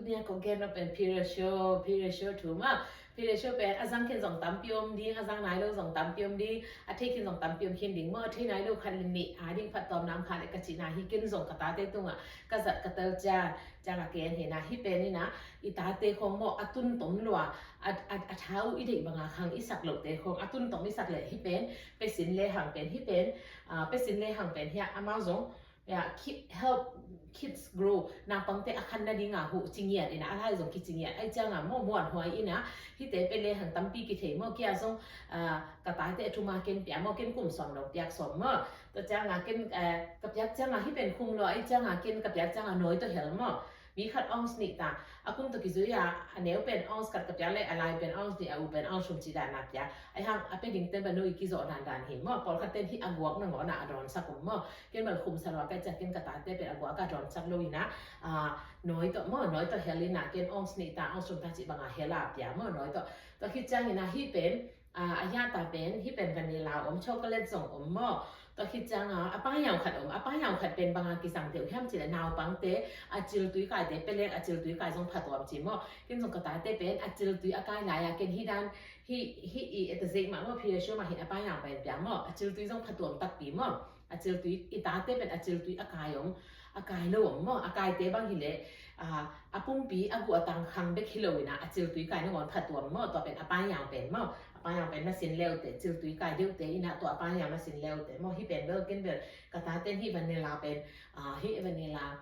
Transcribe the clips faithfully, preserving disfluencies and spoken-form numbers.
Nia kong gen nop pen Pediasure, Pediasure thu maw. Pediasure pen a zang khin zong tampi om ding, a zang nai lo zong tampi om ding, a thei khin zong tampi om khin ding maw. A thei nai lo khat le nih a ding phattuamna om kha leh ka cihna hi. Ken zong ka tate tungah ka zat ka tel ciang, ciangah ken hi na, hih pen hi na, i tate khawng maw a tun tom lua, a, a, a tha uh i deih banga khang i sak lohte khawng a tun tom i sak leh hih pen, pe sin lehang pen, hih pen, ah, pe sin lehang pen hiah amau zong, ya, ki-, help kids grow. Naupangte a khan nadinga huh ci ngiat ina, a lai zong kici ngiat. Ahih cianga maw muanhuai ina, hihte pe lehang tampi kithei maw. Kia zong, ah, ka tate a thuma ken pia maw, ken kum sawm dong piak sawm maw. Tua cianga ken, eh, ka piak cianga hih pen khum lua, ahih cianga ken ka piak cianga nawi tawh hel maw. Mi khat ounce nih ta, a kum tawh kizui a, a neu pen ounce khat ka piak leh, a lai pen ounce nih, a u pen ounce thum ci dana pia. Ahih hang a pe dingte bang nawi kizawh dandan hi maw. Pawlkhat ten hih a guak nangawn a dawnsak om maw. Ken bel khum sa lua ka hih ciang ken ka tate pen a guak a dawnsak lo ina, ah, nawi tawh maw, nawi tawh hel ina, ken ounce nih ta, ounce thum ta cih banga hel a pia maw, nawi tawh. Tua khit ciang ina hih pen, ah, a hiah ta pen, hih pen vanilla om, chocolate zong om maw. Tua khit cianga a paiau khat om, a paiau khat pen banga kizang deuh hiam cih leh naupangte a ciltui kaite pe leng a ciltui kai zong phatuam ci maw. Ken zong ka tate pen a ciltui a kai lai-a ken hih dan, hih, hih i eta zeih mah maw, Pediasure mah hi na, a paiau pen pia maw, a ciltui zong phatuam takpi maw. A ciltui, i tate pen a ciltui a kai om, a kai lo om maw, a kaite bang hileh, ah, a pumpi a guh a tang khang bek hi lo ina, a ciltui kai nangawn phatuam maw. Tua pen a paiau pen maw, a paiau pen na sin leute, ciltui kai deuhte ina, tua a paiau na sin leute maw. Hih pen bel ken bel ka taten hih vanilla pen, ah, hih vanilla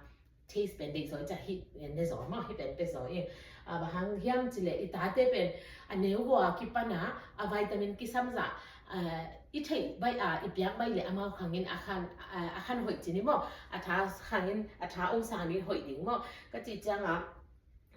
taste pen deih zaw i ciah, hih pen ne zaw maw, hih pen pe zaw i. Ah, bang hang hiam cih leh i tate pen a neu gua kipana a vitamin kisam zah, ah, i theih baih a i piak baih leh amau khangin a khan, ah, a khan hoih ci ni maw. A tha khangin, a tha om sangin hoih ding maw. Ka cih cianga,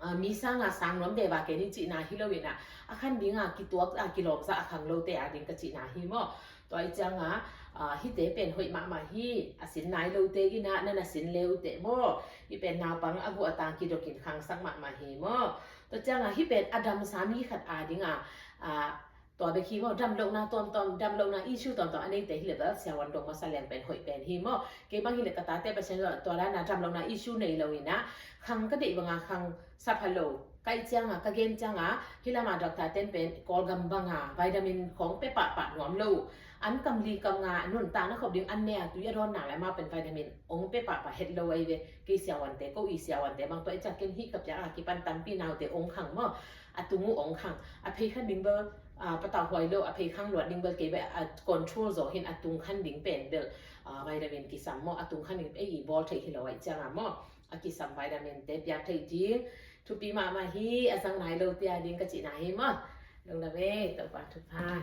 ah, mi sanga sang nuam veva ken i cihna hi lo ina, a khan dinga kituak a kilawm zah a khang lote a ding ka cihna hi maw. Tua ahih cianga, ah, hihte pen hoih mahmah hi, a sin nai lote ina, na na sin leute maw. Hih pen naupang a guh a tang kidokin khangsak mahmah hi maw. Tua cianga hih pen a damsa mi khat a dinga, ah, tua bek hi maw, damlohna tuamtuam, damlohna issue tuamtuam a neite hileh bel siavuan dong masa leng pen hoih pen hi maw. Kei bang hileh ka tate Pasian tua dana damlohna issue nei lo ina, khang ka deih banga khang sa pha lo. Ka hih cianga, ka gen cianga, hih lama doctor ten pen Kawlgam banga vitamin khawng pe pahpah nuam lo. An kam li kam nga nuntakna khop ding an ne a, tui a dawn nak leh amau pen vitamin ong pe pahpah het lo ahi ve. Kei siavuante, ko i siavuante bang tua i ciah ken hih ka piak a kipan tampi naute ong khang maw. A tung uh ong khang. A phei khan ding bel, ah, patauhuai lo, a phei khang luat ding bel kei bel a control zaw hi in, a tung khan ding pen bel, ah, vitamin kisam maw. A tung khan ding ei i bawl thei hi lo ahih cianga maw. A kisam vitamin te piak thei ding. Thupi mahmah hi, a zang nai lote a ding ka cihna hi maw. Lungdam e, Topa thupha.